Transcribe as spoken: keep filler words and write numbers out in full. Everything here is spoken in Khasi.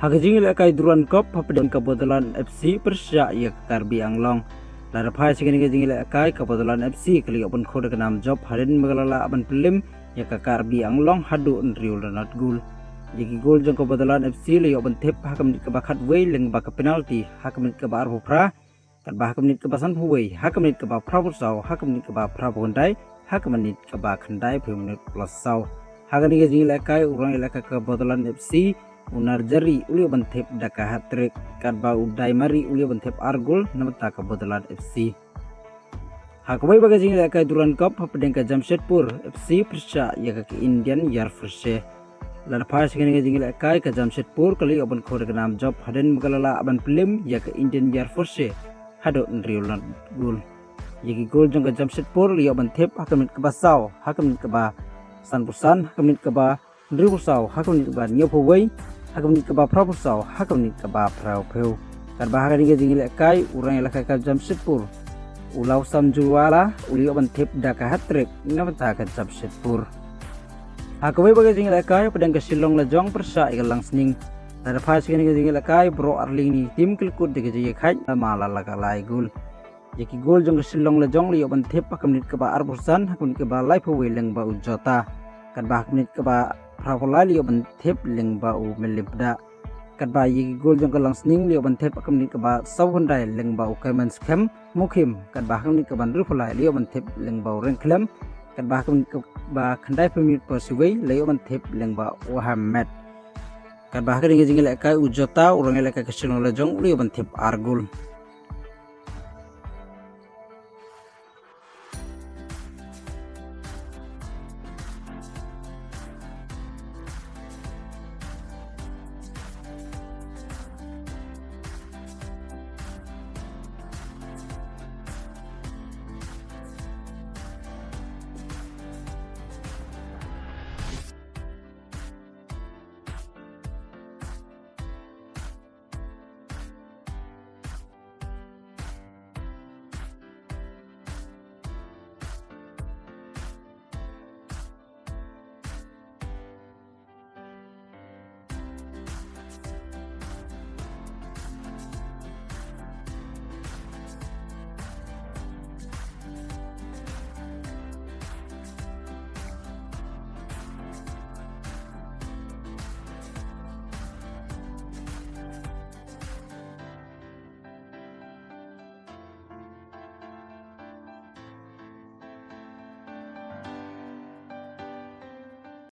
Ha ka jingïalehkai Durand Cup hapdeng ka Bodoland F C pyrshah ïa ka Karbi Anglong. Lada phai sha kane ka jingïalehkai ka Bodoland F C ka la ïoh ban khot da ka nam jop hadien ba ka la lah ban pynlem ïa ka Karbi Anglong haduh hynriew la nod gol. Ïa ki gol jong ka Bodoland F C la ïoh ban thep ha ka minit kaba khatwei lyngba ka penalty, ha ka minit kaba arphew phra, katba ha ka minit kaba sanphew wei, ha ka minit kaba phraphew saw, ha ka minit kaba phraphew khyndai, ha ka minit kaba khyndaiphew minit plus saw. Ha kane ka jingïalehkai u rangïalehkai ka Bodoland F C u Narjari u la ïoh ban thep da ka hat-trick, katba u Daimari u la ïoh ban thep ar gol na bynta ka Bodoland F C. Ha kawei pat ka jingïalehkai Durand Cup hapdeng ka Jamshedpur F C pyrshah ïa ka Indian Air Force. Lada phai sha kane ka jingïalehkai ka Jamshedpur ka la ïoh ban khot da ka nam jop hadien ba ka la lah ban pynlem ïa ka Indian Air Force haduh hynriew la nod gol. Ïa ki gol jong ka Jamshedpur la ïoh ban thep ha ka minit kaba saw, ha ka minit kaba sanphew san, ha ka minit kaba hynriewphew saw, ha ka minit kaba hynñiewphew wei, ha ka minit kaba phraphew saw, ha ka minit kaba phraphew. Katba ha kane ka jingïalehkai u rangïalehkai ka Jamshedpur u Lawsam Jurwala u la ïoh ban thep da ka hat-trick na bynta ka Jamshedpur. Ha kawei pat ka jingïalehkai hapdeng ka Shillong Lajong pyrshah ïa ka Langsning. Lada phai sha kane ka jingïalehkai baroh arliang ki team ki la kut da ka jingïakhaid la mar la ka lai gol. Ïa ki gol jong ka Shillong Lajong la ïoh ban thep ha ka minit kaba arphew san, ha ka minit kaba laiphew wei lyngba u Jota, katba ha ka minit kaba phraphew lai la ïoh ban thep lyngba u Mylliem Pdeng. Katba ïa ki gol jong ka Langsning la ïoh ban thep ha ka minit kaba sawphew khyndai lyngba u Kaiman Skhem Mukhim, katba ha ka minit kaba hynriewphew lai la ïoh ban thep lyngba u Rengkhlem, katba ha ka minit kaba khyndaiphew minit plus wei la ïoh ban thep lyngba u Ahmed. Katba ha kane ka jingïalehkai u Jota u rangïalehkai ka Shillong Lajong u la ïoh ban thep ar gol.